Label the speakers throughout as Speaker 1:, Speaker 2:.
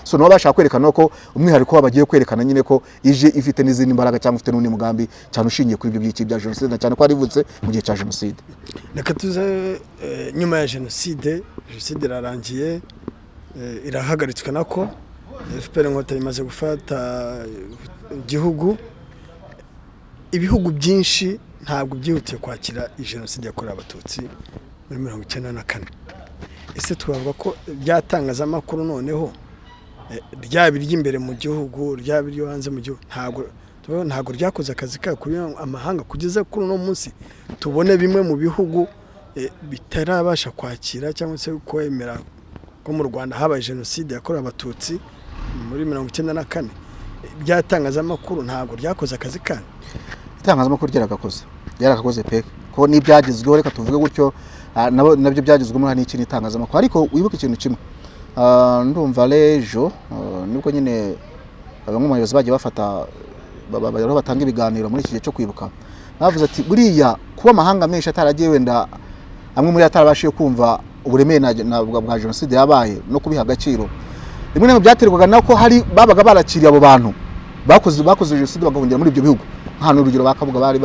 Speaker 1: So nabo bashaka kwerekana ko umwihariko wabo bagiye kwerekana nyine ko ije ifite n'izindi mbaraga cyangwa ifite n'undi mugambi cyane ushingiye kuri ibyo by'iki bya jenoside, na cyane ko yarivutse mu gihe cya jenoside.
Speaker 2: Reka tuze nyuma ya jenoside. Jenoside irarangiye, irahagaritswe, nako FPR Inkotanyi imaze gufata igihugu. Ibihugu byinshi ntabwo byihutiye kwakira iyi jenoside yakorewe Abatutsi muri 94. Ese twavuga ko byatangazamakuru noneho, ryaba iry'imbere mu gihugu, ryaba iryo hanze mu gihugu, ntabwo ryakoze akazi kayo kuri amahanga, kugeza kuri uno munsi tubone bimwe mu bihugu bitarabasha kwakira cyangwa se kwemera ko mu Rwanda habaye jenoside yakorewe Abatutsi muri 94? Byatangazamakuru ntabwo ryakoze akazi kayo?
Speaker 1: Itangazamakuru ryaragakoze, ryaragakoze pe, ko n'ibyagezweho, reka tuvuge gutyo, nabyo byagezwemo n'iki? N'itangazamakuru. Ariko wibuke ikintu kimwe. Ndumva rejo nibwo nyine bamwe mu bayobozi bagiye bafata batanga ibiganiro muri iki gihe cyo kwibuka, bavuze ati buriya kuba amahanga menshi ataragiye, wenda amwe muri yo atarabashije kumva uburemere bwa jenoside yabaye no kubiha agaciro, rimwe na rimwe byaterwaga nako hari babaga barakiriye abo bantu bakoze jenoside bagahungira muri ibyo bihugu. Nk'ahantu urugero ba Kabuga bari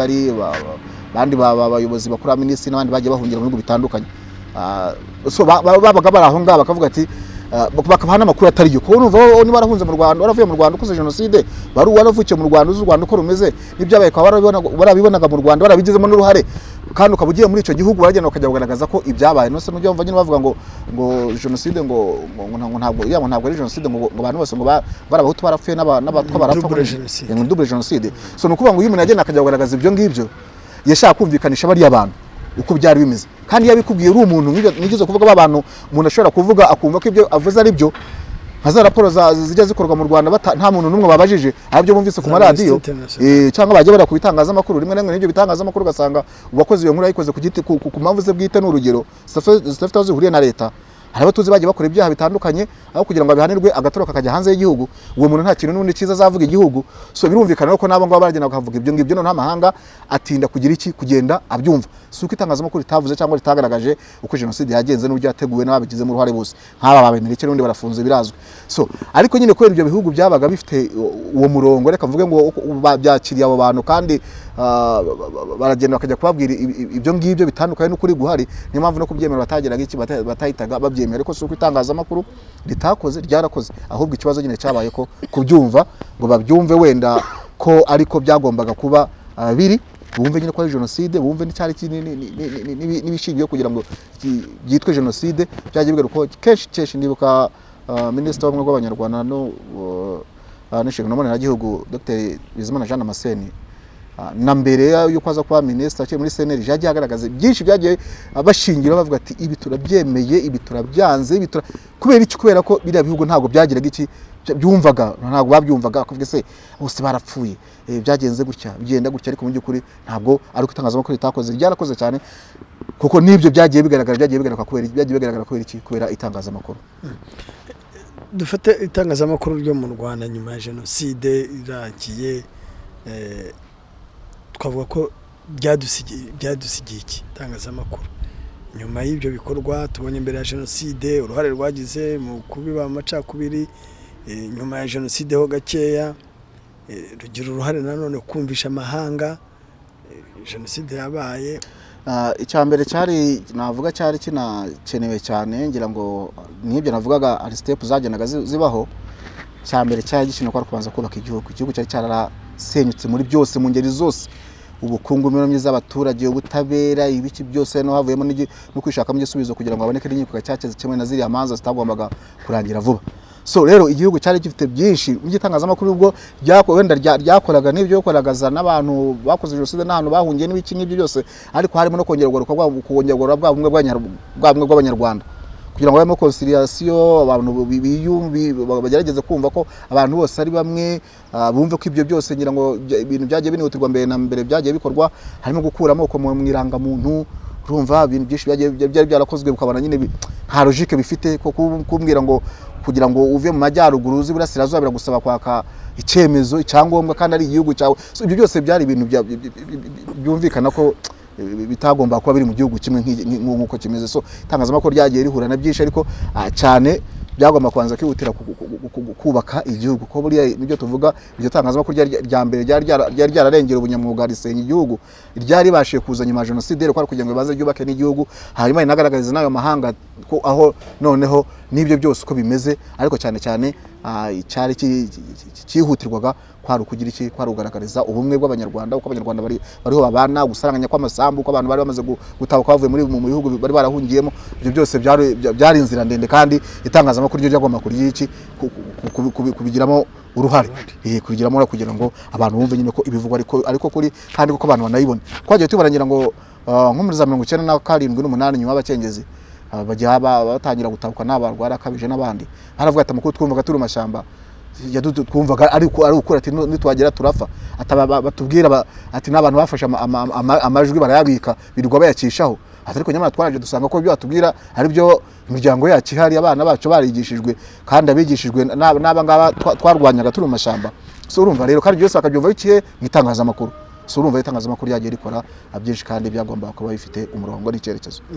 Speaker 1: bandi bayobozi bakuru, ba minisitiri n'abandi bagiye bahungira mu bihugu bitandukanye. So babaga bari aho ngaho bakavuga ati bakabaha n'amakuru atari yo, kuko urumva wowe niba warahunze mu Rwanda, waravuye mu Rwanda ukoze jenoside, wari waravukiye mu Rwanda, uzi u Rwanda uko rumeze n'ibyabaye, ukaba warabibonaga mu Rwanda, warabigizemo n'uruhare, kandi ukaba ugiye muri icyo gihugu, waragenda ukajya kugaragaza ko ibyabaye. Nose nujya wumva nyine bavuga ngo jenoside ngo ntabwo iriya, ngo ntabwo ari jenoside, ngo abantu bose ngo bari Abahutu barapfuye n'Abatwa barapfa,
Speaker 2: Double jenoside.
Speaker 1: Ngo double jenoside. So ni ukuvuga ngo iyo umuntu yagenda akajya kugaragaza ibyo ngibyo, yashaka kumvikanisha bariya bantu uko byari bimeze. Kandi iyo abikubwiye uri umuntu nk'ibyo nigeze kuvuga, ba bantu umuntu ashobora kuvuga akumva ko ibyo avuze ari byo, nka za raporo zijya zikorwa mu Rwanda nta muntu n'umwe babajije, ahubwo bumvise ku
Speaker 2: Za
Speaker 1: maradiyo
Speaker 2: Amnesty International.
Speaker 1: Cyangwa bagiye bara ku bitangazamakuru. Rimwe na rimwe n'ibyo bitangazamakuru ugasanga uwakoze iyo nkuru yayikoze ku giti ku mpamvu ze bwite, ni urugero, zidafite aho zihuriye na leta. Hari abo tuzi bagiye bakora ibyaha bitandukanye, aho kugira ngo abihanirwe agatoroka akajya hanze y'igihugu. Uwo muntu nta kintu n'ubundi cyiza azavuga igihugu. So birumvikana ko n'abo ngabo baragenda bakavuga ibyo ngibyo, noneho amahanga atinda kugira iki? Kugenda abyumva. Si uko itangazamakuru ritavuze cyangwa ritagaragaje uko jenoside yagenze n'uburyo yateguwe n'ababigizemo uruhare bose, nk'aba babemereke n'ubundi barafunze, birazwi. So ariko nyine kubera ibyo bihugu byabaga bifite uwo murongo, reka mvuge ngo byakiriye abo bantu, kandi baragenda bakajya kubabwira ibyo ngibyo bitandukanye n'ukuri guhari. Niyo mpamvu no kubyemera batageraga iki, batahitaga babyemera. Ariko si uko itangazamakuru ritakoze, ryarakoze. Ahubwo ikibazo nyine cyabaye ko kubyumva ngo babyumve wenda ko ariko byagombaga kuba biri, bumve nyine ko ari jenoside, bumve n'icyari n'ibishingiye kugira ngo byitwe jenoside. Byagiye bigaruka kenshi kenshi. Ndibuka Minisitiri w'Ubumwe bw'Abanyarwanda no n'Inshingano Mboneragihugu, Dr Bizimana Jean Damascene, na mbere yuko aza kuba minisitiri, akiri muri CNLG, yagiye agaragaza byinshi byagiye bashingira bavuga ati ibi turabyemeye, ibi turabyanze, ibi tura kubera iki? Kubera ko biriya bihugu ntabwo byagiraga iki, byumvaga, ntabwo babyumvaga, bakavuga se bose barapfuye, byagenze gutya, bigenda gutya. Ariko mu by'ukuri ntabwo ari uko itangazamakuru ritakoze, ryarakoze cyane, kuko n'ibyo byagiye bigaragara, byagiye bigaragara kubera, byagiye bigaragara kubera iki? Kubera itangazamakuru.
Speaker 2: Dufate itangazamakuru ryo mu Rwanda nyuma ya jenoside irangiye, twavuga ko byadusigiye iki itangazamakuru nyuma y'ibyo bikorwa tubonye mbere ya jenoside, uruhare rwagize mu kubiba amacakubiri, nyuma ya jenoside ho gakeya, rugira uruhare nanone kumvisha amahanga jenoside yabaye?
Speaker 1: Icya mbere cyari, navuga cyari kinakenewe cyane, ngira ngo n'ibyo navugaga, hari step zagendaga zibaho. Icya mbere cyari gikenewe ko ari kubanza kubaka igihugu. Igihugu cyari cyarasenyutse muri byose, mu ngeri zose: ubukungu, imibereho myiza y'abaturage, ubutabera, ibiki byose. No havuyemo no kwishakamo igisubizo kugira ngo haboneke n'inkiko gacaca zikemure na ziriya manza zitagombaga kurangira vuba. So rero igihugu cyari gifite byinshi mu gitangazamakuru ubwo wenda ryakoraga n'ibyo kugaragaza n'abantu bakoze jenoside n'ahantu bahungiye n'ibiki n'ibyo byose, ariko harimo no kongera kugaruka kongera kugarura bwa bumwe bw'Abanyarwanda, kugira ngo habemo conciliation, abantu bagerageze kumva ko abantu bose ari bamwe, bumve ko ibyo byose, ngira ngo ibintu byagiye binihutirwa mbere na mbere byagiye bikorwa, harimo gukura amoko mu irangamuntu. Urumva ibintu byinshi byari byarakozwe, ukabona nyine nta logique bifite, ko kumbwira ngo kugira ngo uve mu majyaruguru uzi iburasirazuba biragusaba kwaka icyemezo, icyangombwa, kandi ari igihugu cyawe. So, ibyo byose byari ibintu byumvikana ko bitagomba kuba biri mu gihugu kimwe nk'uko kimeze. So itangazamakuru ryagiye rihura na byinshi, ariko cyane Byagomba kubanza kwihutira kubaka igihugu, kuko buriya nibyo tuvuga, iryo tangazamakuru ryari rya mbere ryari ryararengera ubunyamwuga, risenya igihugu, ryari ribashije kuza nyuma ya jenoside rero kwari kugira ngo ribanze ryubake n'igihugu, hanyuma rinagaragarize n'ayo mahanga ko aho noneho n'ibyo byose uko bimeze. Ariko cyane cyane icyari cyihutirwaga kwari ukugira iki? Kwari kugaragariza ubumwe bw'Abanyarwanda, uko Abanyarwanda bariho babana, gusaranganya kw'amasambu, uko abantu bari bamaze gutahuka bavuye mu bihugu bari barahungiyemo. Ibyo byose byari inzira ndende, kandi itangazamakuru ryo ryagomba kugira iki? Kubigiramo uruhare, kubigiramo uruhare kugira ngo abantu bumve nyine ko ibivugwa ariko kuri, kandi kuko abantu banayibona. Twagiye tubona, ngira ngo nko muri za 97, 8, nyuma y'abacengezi, bajya batangira gutahuka n'aba Rwarakabije n'abandi, haravuga ati: "Amakuru twumvaga turi mu mashyamba twumvaga ari ukuri." Ati: "Nitwagera turapfa." Ati: "Batubwira ati n'abantu bafashe amajwi barayabika, birirwa bayakishaho." Ati: "Ariko nyamara twaraje dusanga ko ibyo batubwira ari byo, imiryango yacu ihari, abana bacu barigishijwe, kandi abigishijwe n'aba ngaba twarwanyaga turi mu mashyamba." So urumva rero, kandi byose bakabyumva biciye mu itangazamakuru. So urumva itangazamakuru ryagiye rikora byinshi, kandi byagomba kuba bifite umurongo n'icyerekezo.